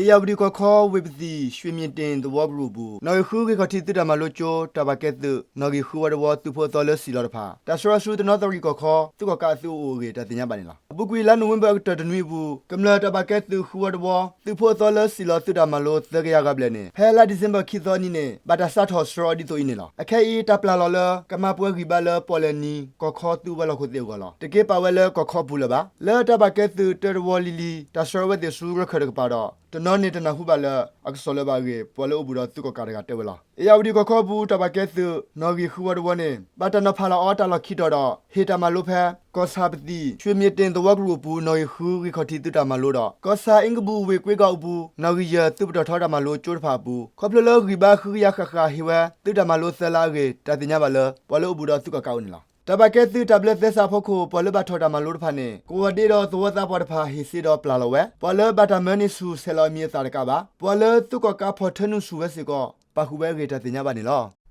အ့ၣ်ယၣ်ဝတံၣ်ကီၢ်ခီ ဝ့ၢ်ပသံၣ် ရွှေမြင်တင် သဝီကရူၢ်အပူၤ နီၣ်ဂံၢ်ဃု ဂ့ၢ်ခီၣ်ထံးသုးတၢ်မၤလိကၠိ တၢ်ဘၣ်ကဲသုး နီၣ်ဂံၢ်ဃုဝီတဝီ သုးဖိအသီလၢစံၣ်လီၤတဖၣ် တၢ်ဆှၢအီၤဆူ တနီသရံၣ်ကီၢ်ခီ သုးကီၣ်ကးအသုးအိၣ်အဂ့ၢ် တၢ်သ့ၣ်ညါဘၣ်န့ၣ်လီၤ. အပူၤကွံာ် လါနိၣ်ဝ့ဘၢၣ်အကတၢၢ်တနွံအပူၤ ကမျၢၢ်တၢ်ဘၣ်ကဲသုးဃုဝီတဝီ သုးဖိအသီလၢစံၣ်လီၤသုးတၢ်မၤလိ သၢကယၤဂၤဘျဲၣ်န့ၣ် ဖဲလါဒံၣ်စ့ဘၢၣ်ခံသီအနံၤန့ၣ် ဘၣ်တၢ်စးထီၣ်ဆှၢအီၤဒ်သိးအံၤန့ၣ်လီၤ. အခဲအံၤ တၢ်ပျၢ်လီၤလၢ ကမၤပှဲၤဂံၢ်ဘါလၢပီၣ်လဲၣ်နံၤ ကီၢ်ခီသုးဝဲၤလီၢ်ခိၣ်သ့ၣ်အဂီၢ်လီၤ. တက့ပာ်ဝဲလၢကီၢ်ခီပူၤလၢၤဘၣ်. လၢတၢ်ဘၣ်ကဲသုးတၢတဝီလံၤလံၤ တၢ်ဆှၢအဝဲသ့ၣ်ဆူရၢၢ်ခၢၣ်တကပၤဒီး တနီၤန့ၣ်တနၢ်ဟူဘၣ်လၢ အကစီၣ်လၢၤဘၣ်အဂ့ၢ် ပှၤလၢအိၣ်ဘူးဒီးသုးကီၣ်ကးတဂၤတဲဝဲလီၤ. အ့ၣ်ယၣ်ဝတံၣ်ကီၢ်ခီအပူၤ တၢ်ဘၣ်ကဲသုး နီၣ်ဂံၢ်ဃုဝီတဝီန့ၣ် ဘၣ်တၢ်နီၤဖးလီၤအီၤတၢ်လီၢ်ခံတီၤဒီး ဟ့ၣ်တၢ်မၤလိဖဲ ကီၢ်ဆၣ်ပသံၣ် ရွှေမြင်တင် သဝီကရူၢ်အပူၤ နီၣ်ဂံၢ်ဃု ဂ့ၢ်ခီၣ်ထံးသုးတၢ်မၤလိဒီး ကီၢ်ဆၣ်အ့ကဘူၣ် ဝ့ၢ်ကွ့ကီၢ်အပူၤ နီၣ်ဂံၢ်ယဲၢ် သုးပတီၢ်ထီတၢ်မၤလိကၠိတဖၣ်အပူၤ ခီဖျိလၢဂံၢ်ဘါဃုကယၤဃၣ်ဃၣ် ဟ့ၣ်ဝဲ သုးတၢ်မၤလိသၢလါအဂ့ၢ် တၢ်သ့ၣ်ညါဘၣ်လၢ ပှၤလၢအိၣ်ဘူးဒီးသုးကီၣ်ကးအအိၣ်န့ၣ်လီၤ. တၢ်ဘၣ်ကဲသုးတၢ်ဘျၢသဲစးအဖီခိၣ် ပှၤလၢဘၣ်ထီၣ်တၢ်မၤလိတဖၣ်န့ၣ် ကဝီၤဒ့ဒီးသဝီသးပှၢ်တဖၣ် ဟ့ၣ်စ့ဒီးပျၢ်လီၤဝဲ. ပှၤလၢဘၣ်တၢ်မၢန့ၢ်ဆူၣ် ဆဲးလီၤအမံၤအသၣ်တကးဘၣ်. ပှၤလၢသုးကီၣ်ကးဖီၣ်ထၢနုာ်ဆူၣ်ဝဲစ့ၢ်ကီး ပာ်ဃုာ်ဝဲအဂ့ၢ် တၢ်သ့ၣ်ညါဘၣ်န့ၣ်လီၤ.